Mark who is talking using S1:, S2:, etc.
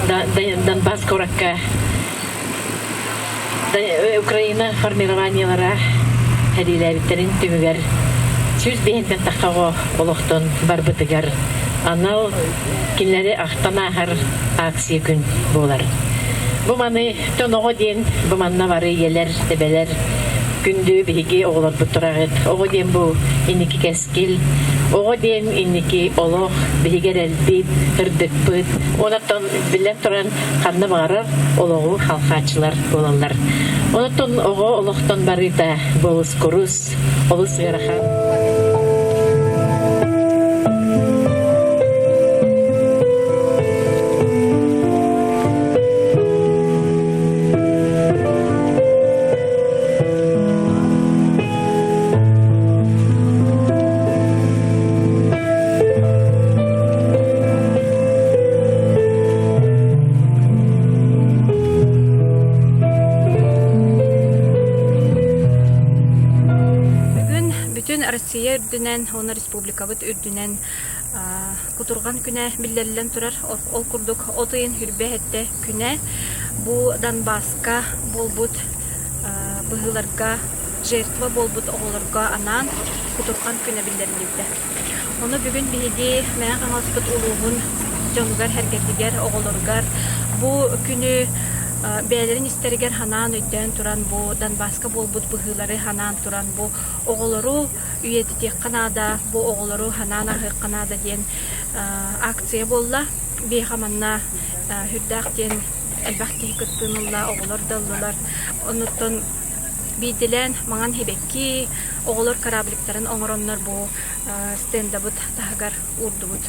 S1: Донбасс куоракка Украина формированиелара сэриилээбиттэрин түмүгэр 105 тахха оҕо олохтон барбытыгар анал кинилэри ахтан ааһар акция күн буолар. Бу маны тоноҕо диэн бу манна бары ийэлэр, эбэлэр күндү биһиги оҕолорбут тураҕыт. Оҕо диэн бу инники кэскил, оҕо диэн инники олох, биһиги эрэлбит, ырдыкпыт. Онон биллэн туран ханна баҕарар олоҕу халхааччылар буолаллар. Онон оҕо олохтон барыыта болус курус, олус ыарахан.
S2: Бүгүн бүтүн Россия үрдүнэн уонна республикабыт үрдүнэн кутурҕан күнэ биллэриллэн турар. Ол курдук от ыйын хүрбэ эттэ күнэ бу Донбасска буолбут быһыыларга жертва буолбут оҕолорго анаан кутурҕан күнэ биллэриллибитэ. Ону бүгүн биһиги Мэҥэ Хаҥаласпыт улууһун дьонугар-сэргэтигэр, оҕолоругар бу күнү бэйэлэрин истэригэр ханаан өйдөөн туран бу Донбасска буолбут быһыылары ханаан туран бу оҕолору үйэтитиэххэ наада, бу оҕолору ханаан аһыахха наада диэн акция буолла. Биһиэхэ манна сүрдээх диэн элбэх киһи кыттыыны ылла, оҕолор да ыллылар. Оннуттан биирдилээн маҥан сибэкки, оҕолор корабликтарын оҥороннор бу стендабыт таһыгар уурдубут.